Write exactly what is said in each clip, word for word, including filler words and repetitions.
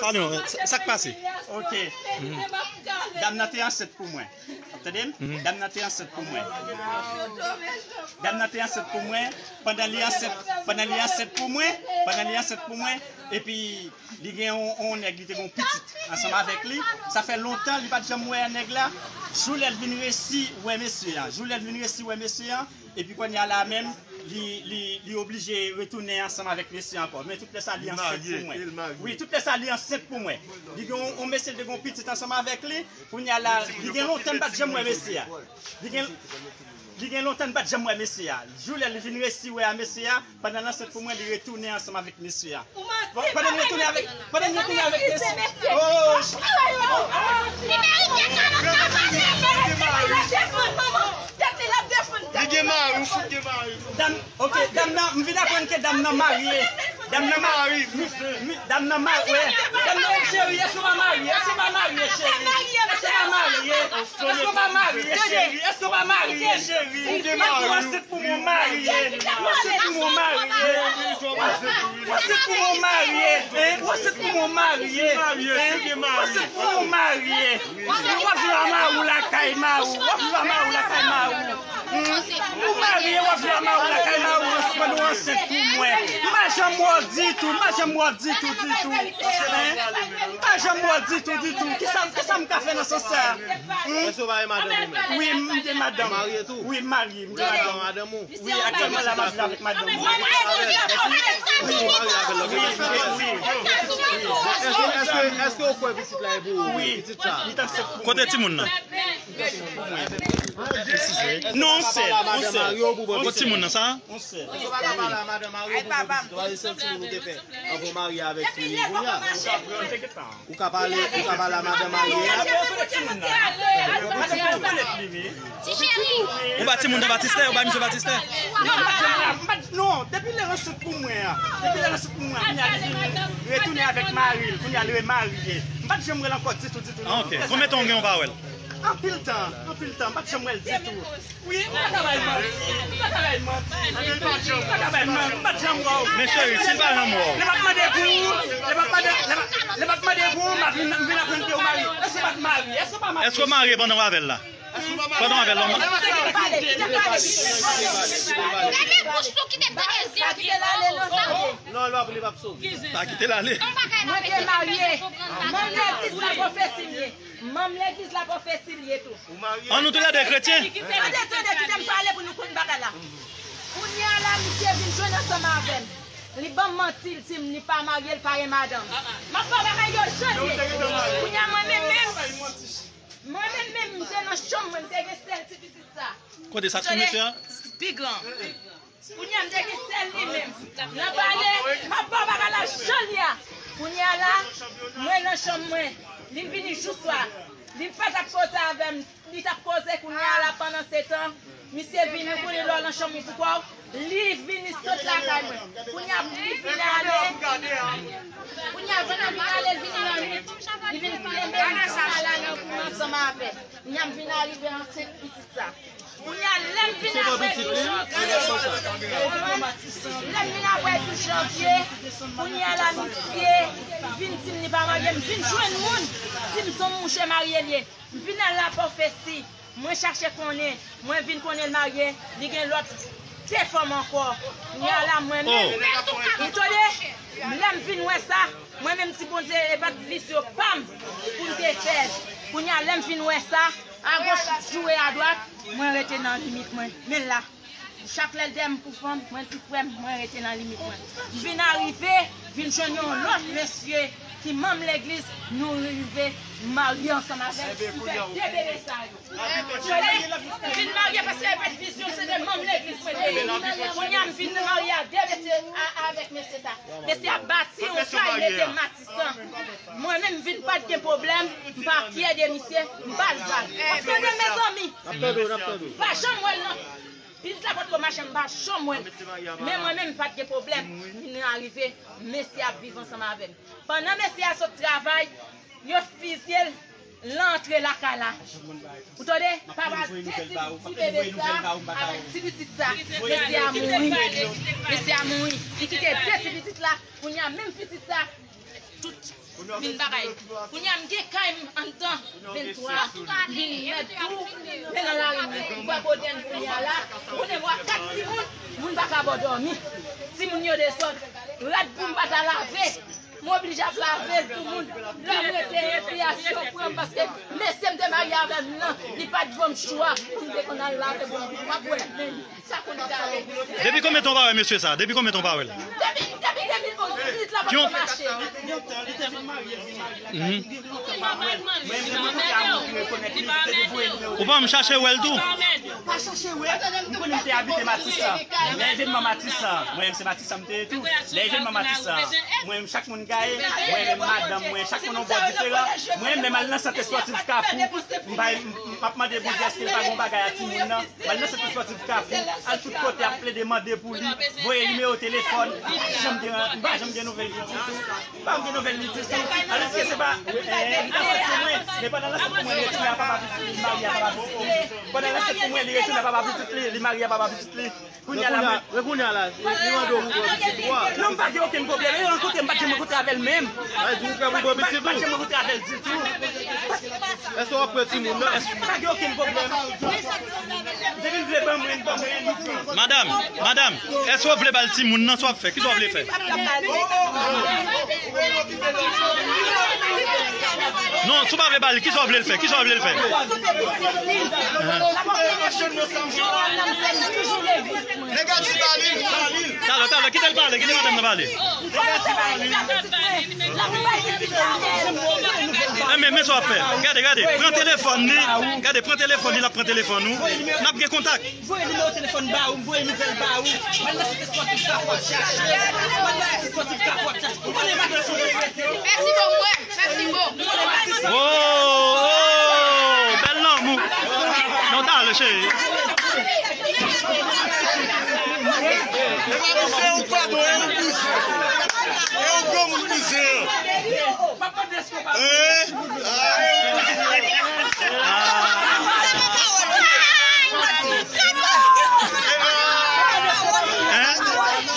Pale non, sa, sa k pase? Ok. Dam nan te ansent pou mwen. Tande m? Dam nan te ansent pou mwen. Dam nan te ansent pou mwen. Pandan li ansent, pandan li ansent pou mwen, pandan li ansent pou mwen, epi li gen yon, yon nèg, li te gen yon pitit ansanm avèk li. Sa fè lontan li pa t janm wè nèg la. Jou lè l vin resi wè mesye a. Jou lè l vin resi wè mesye a. Epi kounye a la menm, li, li, li oblije retounen ansanm avèk mesye ankò. Men tout lè sa li ansent pou mwen. Wi, tout lè sa li ansent pou mwen. Li gen yon, yon mesye, li te gen yon pitit ansanm avèk li. Kounye a la, li gen lontan m pa t janm wè mesye a. Li gen, li gen lontan m pa t janm wè mesye a. Jou lè li vin resi wè a mesye a, pandan l ansent pou mwen, li retounen ansanm avèk mesye a. Bon, pandan l retounen avèk, pandan l retounen avèk mesye. Oh, oh, oh. Li gen mari, ou fout gen mari. Dam, ok, dam nan, m vin aprann ke dam nan marye. Dam nan marye. Dam nan marye. Dam nan, cheri, èske w pa marye? Èske w pa marye, cheri? Èske w pa marye? Èske w pa marye, cheri? Èske w pa marye, cheri? Ou ansent pou mwen, marye. Ou ansent pou mwen, marye. Ou ansent pou mwen, marye. Hein? Ou ansent pou mwen, marye. Hein? Ou ansent pou mwen, marye. Ou ap viv a mari w lakay mari w. W ap viv a mari w lakay mari w. Hmm? Ou marye, w ap viv a mari w lakay mari w, pandan w ansent pou mwen. M pa janm wè w ditou, m pa janm wè w ditou, ditou. Hein? M pa janm wè w ditou, ditou. Kisa, kisa m ka fè nan sans sa? Hmm? Èske w pa gen madanm ou menm? Wi, m gen madanm. Ou marye tou? Wi, m marye, m gen madanm. Madanm ou? Wi, aktyèlman la, m ap viv avèk madanm mwen. Wi, wi, wi. Wi, wi. Èske, èske, èske w kwè pitit la e pou ou? Wi. Pitit sa? Li t ansent pou mwen. Kote timoun nan? Non, on sèl, on sèl. Kote timoun nan sa? On sèl. Èske w pa ta pale a madanm mari w pou pitit ou? Ou pa santi nou te fè anvan w marye avèk li kounye a? Ou ka pale, ou ka pale a madanm mari a? Ou ba timoun nan Batistè? Ou bay misye Batistè? Non, m pa t janm la, m pa t, non, depi lè l ansent pou mwen an, depi lè l ansent pou mwen an, kounye a li vin retounen avèk mari l, kounye a li remarye. M pa t janm wè l ankò ditou, ditou, non. Ah, ok. Konbyen tan w gen w pa wè l? Anpil tan, anpil tan, m pa t janm wè l ditou. Wi, m pa ka bay manti, m pa ka bay manti. M pa ka bay manti, m pa t janm wè w. Men cheri, si l pa janm wè w. Lè m ap mande pou ou, lè m ap mande, lè m ap, lè m ap mande pou ou, m ap vin, m vin aprann ke ou marye. Èske w pa t marye? Èske w pa marye? Èske w marye pandan w avè l la? Pandan w avè l la, w marye? Gade bouch ou ki te tande zi. Pa kite l ale, non, tande. Non, l p ap, li p ap sove. Pa kite l ale. Mwen te marye. Manm legliz la pwofesi m ye. Manm legliz la pwofesi l ye tou. An nou toulède kretyen. Tande, tande, kite m pale pou nou konn bagay la. Kounye a la, misye vin jwenn ansanm avè m. Li ban m manti, li di m li pa marye, li pa gen madanm. M ap ba w bagay yo jan l ye. Kounye a mwen menm menm, mwen menm menm, m te nan chanm mwen, m te gen sèl ti pitit sa. Kote sa sou mesye a? Pi gran. Kounye a m te gen sèl li menm. Nan pale, m ap ba w bagay la jan l ye a. Kounye a la, mwen nan chanm mwen. Li vini jou swa. Li pa t ap koze avè m. Li t ap koze kounye a la pandan se tan. Misye vini, ou konnen lè w nan chanm ou poukò w. Li vini sot lakay mwen. Kounye a li vin ale. Kounye a pandan l vin ale, l vini nan nwit. Li vin kenbe m sou malay an pou m ansanm avè l. Kounye a m vin arive ansent pitit sa. Kounye a, lè m vin apre tou janvye, lè m vin apre tou janvye, kounye a la, misye vin di m li pa marye, m vin jwenn moun, di m se yon mouche marye l ye. M vin al la pwofesi, mwen chache konnen, mwen vin konnen l marye, li gen lòt de fanm ankò. Kounye a la, mwen menm, ou tande, lè m vin wè sa, mwen menm, si Bondye e pa t visyon pa m pou m te fè l. Kounye a, lè m vin wè sa, agoch joure adwat, mwen rete nan limit mwen. Men la, chak lè l dèyè m pou fanm, mwen di frè m, mwen rete nan limit mwen. M vin arive, vin jwenn yon lòt mesye ki manm legliz, nou rive marye ansanm avè l, m fè de bebe sa yo. M vin marye paske e pa t vizyon, se de manm legliz mwen te ye. Kounye a m vin marye a de mesye, a, avèk mesye sa. Mesye a bati yon kay, mete matisan. Mwen menm m vin pa t gen pwoblèm, m pa fyè de misye, m pa l vag. Tande mezanmi. Pa janm wè l nan. Pitit la potko mache, m pa janm wè l. Men mwen menm m pa t gen pwoblèm. M vin arive, mesye ap viv ansanm avè m. Pandan mesye a sot travay, yo fizye l, l antre lakay la. Ou tande? Papa de ti, ti bebe sa, avèk ti pitit sa. Mesye a mouri. Mesye a mouri. Li kite de ti pitit la. Kounye a menm pitit sa, tout Vin bagay. Kounye a m gen kay m anndan venntwa. Vin mèt tou. Men nan lari m, m pa kote n kounye a la. Konnen m wè kat timoun, moun pa ka bò dòmi. Timoun yo desòd. Rad pou m pa ta lave. M oblije ap lave l pou moun. Lè m rete enfliyasyon pran m paske mesye m te marye avè m nan, li pa t ban m chwa pou m te konn al lave pou m pa bwè menm. Depi konbyen tan w pa wè mesye sa? Depi konbyen tan w pa wè l? Depi, depi de mil onz, li t la pa mache. Mhm. Ou pa menm chache wè l tou? Pa chache wè l. M konnen m te abite Matisan. Lè evènman Matisan, mwen menm se Matisan m te ye tou. Lè evènman Matisan, mwen menm chak moun gaye, mwen menm madanm mwen, chak moun yon bò diferan. Mwen menm al nan sant espòtif Kafou, m pa, m, m ap mande Bondye èske l pa gen yon bagay a timoun nan. M al nan sant espòtif Kafou, al tout kote ap plede mande pou li, voye nimewo telefòn, m pa janm gen, m pa janm gen nouvèl li ditou. M pa janm gen nouvèl li ditou. Alòske se pa, eh, li t ansent sou mwen, men pandan l ansent pou mwen, li retounen a papa pitit li, li marye a papa pitit li. Pandan l ansent pou mwen, li retounen a papa pitit li, li marye a papa pitit li. Kounye a la, mwen, men kounye a la, li mande w pou pran pitit ou a. Non, m pa gen okenn pwoblèm. E rankontre, m pa t janm rankontre avè l menm. A, di ou prè pou pran pitit ou? M pa t janm rankontre avè l ditou. Èske w ap pran timoun nan? Èske pa gen okenn pwoblèm? Depi l vle ban mwen, ban mwen. Madanm, madanm, èske w vle ba l timoun nan? Sa w ap fè? Kisa w vle fè? Non, si w pa vle ba l, kisa w vle l fè? Kisa w vle l fè? Nèg a di ba li, ba li. Talè, talè, kite l pale, kite madanm nan pale. Enben, men sa w ap fè. Gade, gade, pran telefòn li. Gade, pran telefòn li, l ap pran telefòn ou. N ap gen kontak. Voye nimewo telefòn ba ou, voye nouvèl ba ou. M al nan sant espòtif Kafou ap chache. M al nan sant espòtif Kafou ap chache. Ou konnen madanm sou respè. Mèsi bon mwen. Mèsi bon. Oh, oh, bèl lanmou. Non, talè, cheri. E pa pou se ou pa bon, e ou pou se. E ou granmoun pou se. Hein? Ah, e ou pou se. Hein?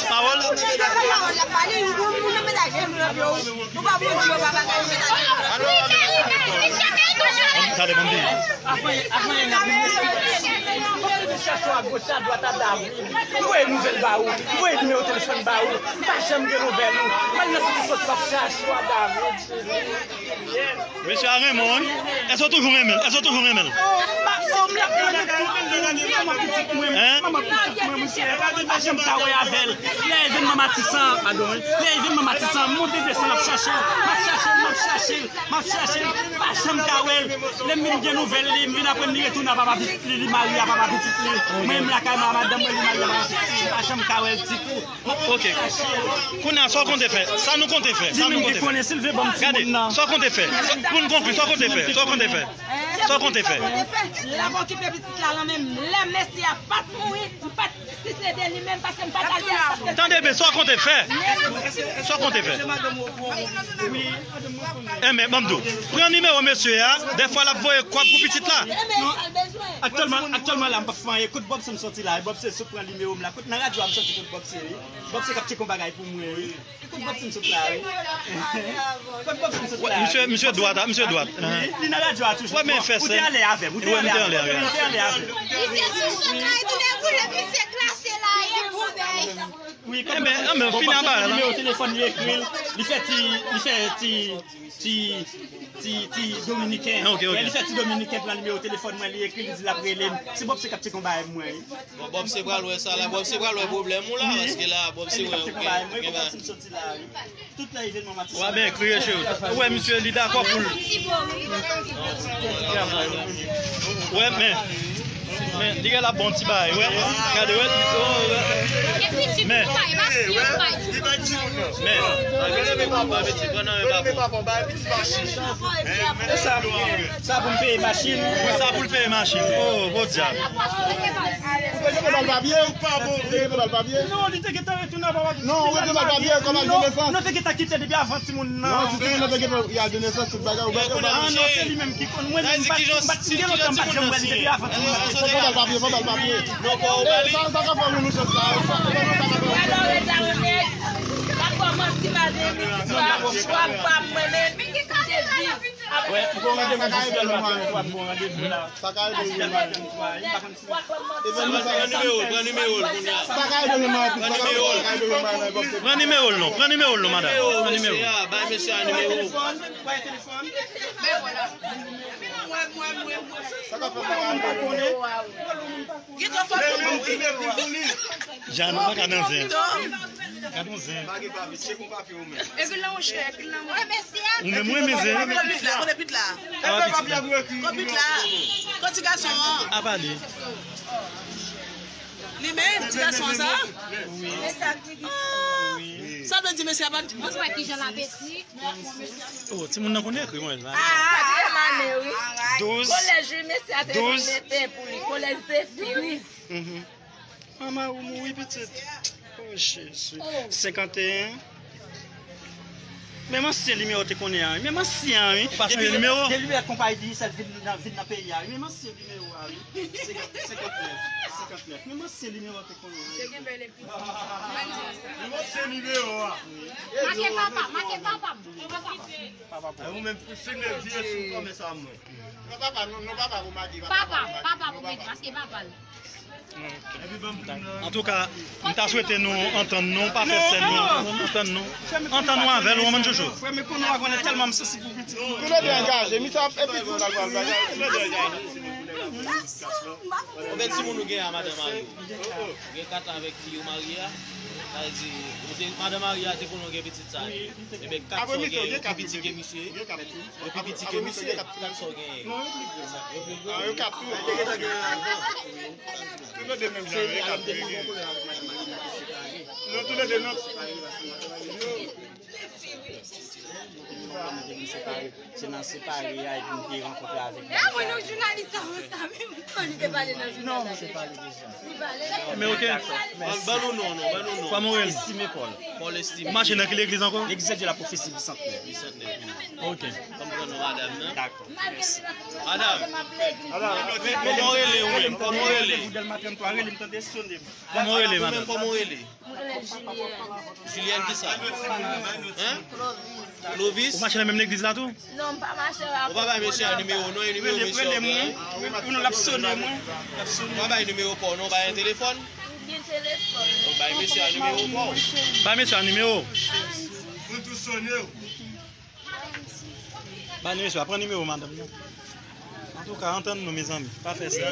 Pawòl? Tande, ban m di. Avan, avan, n ap vin chache w agoch, adwat, a David. M voye nouvèl ba ou. M voye nimewo telefòn ba ou. M pa janm gen nouvèl ou. M al nan site sòti, m ap chache w a David. Mesye a renmen w, wi. Èske w toujou renmen l? Èske w toujou renmen l? Hein? Manman pitit mwen, manman pitit mwen, misye pa janm ka wè avè l. Lè evènman Matisan, padon, wi. Lè evènman Matisan, m monte desann, m ap chache l, m ap chache l, m ap chache l, m ap chache l, m pa janm ka wè l. Lè m vin gen nouvèl li, m vin aprann li retounen a papa pitit li, li marye a papa pitit li. Mwen menm lakay mwen, madanm mwen, li marye a papa pitit li, m pa janm ka wè l ditou. Ok. Kounye a, sa w konte fè? Sa nou konte fè? Sa nou konte fè? Gade, sa w konte fè? Sa, pou n konkli, sa w konte fè? Sa w konte fè? Sa w konte fè? L ap okipe pitit la nan men m. Lè mesye a pa t mouri, m pa t, si se de li menm, paske m pa t al tande, paske... Tande byen, sa w konte fè? Sa w konte fè? Enben, ban m di w, pran nimewo mesye a, dèfwa l ap voye kòb pou pitit la. Aktyèlman, aktyèlman la, m p ap fè anyen. Kot Bob se m sòti la, e Bob se sou pran nimewo m la. Kot nan radyo a m sòti kot Bob se, wi. Bob se k ap tcheke yon bagay pou mwen, wi. Kot Bob se m sòti la, wi. Kot Bob se m sòti la, wi. Misye, misye dwat, a, misye dwat. Wi, li nan radyo a toujou. Ou te anlè avè m, ou te anlè avè m, ou te anlè avè m. Misye sou sòt la, e tou de koulè, misye klase la, e pou bèy. Wi, kot Bob se m sòti la, wi. Nimewo telefòn li ekri l, li fè ti, li fè ti Ti, ti, ti dominiken. Ok, ok. Lè li fè ti dominiken pran nimewo telefòn mwen, li ekri, li di l ap rele m. Se Bob se k ap tcheke yon bagay pou mwen, wi. Bon, Bob se pral wè sa la. Bob se pral wè pwoblèm ou la, paske la, Bob se wè ou gen, gen bagay. Tout lè evènman Matisan. Ou a byen kriye, cheri. Ou wè misye, li dakò pou l. Wè, men. Men, li gen la bon ti bagay, wè. Gade, wè. Men. Men. Sa pou m peye machin. Sa pou l peye machin. Oh, bon dyab. Ou te gentan ba l papye? Ou te gentan ba l papye? Non, li te gentan retounen a papa. Non, ou te gentan ba l papye, kòm al de nesans. Non, te gentan kite depi avan timoun nan. Non, si timoun nan te gentan al de nesans, tout bagay, ou pa... Ah, non, se li menm ki konn. Mwen menm, m pa t, m pa t, m gen lontan m pa t janm wè li depi avan timoun nan te fèt. Fò ba l papye, fò ba l papye. Sa, sa ka fè moun nou chans la. Sa, sa ka fè moun nou chans la. Gade emisyon sa, w ap ba m mwen, men m te di. Wè, m pran randevou jis lè maten, m pran randevou la. Sa ka ede w. Pran nimewo l, pran nimewo l kounye a. Pran nimewo l. Pran nimewo l non, pran nimewo l non, madanm. Pran nimewo. Bay mesye a nimewo. Sa ka fè mwen pa konnen. Jan, nou pa ka nan zen. Gad yon zen. Epi la, monchè, epi la, monchè. Ou menm, ou renmen zen. Kot pit la, kot pit la. Kot pit la. Kot ti gason an. A pale. Li menm, ti gason an sa? Wi. Ah, sa vle di mesye a pa. Mwen wè kijan l apeti. Oh, timoun nan konn ekri, mwen la. Ah, wi. Douz. Kolèj, wi, mesye a te mete pou li. Kolèj Zefi, wi. Mhm. Manman ou mouri pitit. Oh, Jezi. Senkanteyen. Menm ansyen nimewo te konnen an, wi. Menm ansyen an, wi. Ou pa chanje nimewo? Depi lè konpayi Digicel vin nan, vin nan peyi a, wi. Menm ansyen nimewo a, wi. Senkant, senkantnèf, senkantnèf. Menm ansyen nimewo te konnen an, wi. Menm ansyen nimewo a. Make papa, make papa. Papa. Ou menm, se vye sou kòmès a mwen. Non, papa, non, non, papa pou make, papa, papa pou make, paske papa l. Antouka, m ta swete nou antann nou, pa fè sèn nou, antann nou. Antann nou avè l, ou konprann, Jojo? Frè m, konnen w a konnen tèlman m sansib pou pitit mwen. Tou lè de angaje, misye ap epi tou l al pral bagay. Tou lè de angaje. Konbyen timoun ou gen a madanm Mario? Ou gen kat avèk fi ou marye a? Sa vle di, ou te, madanm Mario a te konnen w gen pitit sa a. Ebyen, kat sa w gen, yo pi piti ke misye. Yo pi piti ke misye. Kat sa w genyen. Yo pi gwo. Ah, yo kat tou. Tou lè de menm jan, yo kat tou. Non, tou lè de non. Se nan separe a epi m te rankontre avèk nèg sa. Mwen, non, jounalis sa, mwen sa menm. Li te pale nan jounal la. Non, se pale deja. Li pale. Men ok. Ban, ban nou non, non, ban nou non. Kòman w rele? Estimé Paul. Paul Estimé. Ou mache nan ki legliz ankò? L'église de la prophétie bicentenaire. Bicentenaire. Ok. Ban m pran non madanm nan. Dakò. Mèsi. Madanm. Madanm. Kòman w rele ou menm? Kòman w rele? Kòman w rele, madanm? Kòman w rele? Mwen rele Julienne. Julienne ki sa? Hein? Clovis. Ou mache nan menm legliz la tou? Non, m pa mache la. Ou pa bay mesye a nimewo non, e nimewo mesye a w gen. Ou pa bay nimewo pa w non, bay yon telefòn. Ou bay mesye a nimewo pa w. Bay mesye a nimewo. Ba nimewo, pran nimewo madanm nan. Antouka, antann nou, mezanmi. Pa fè sa.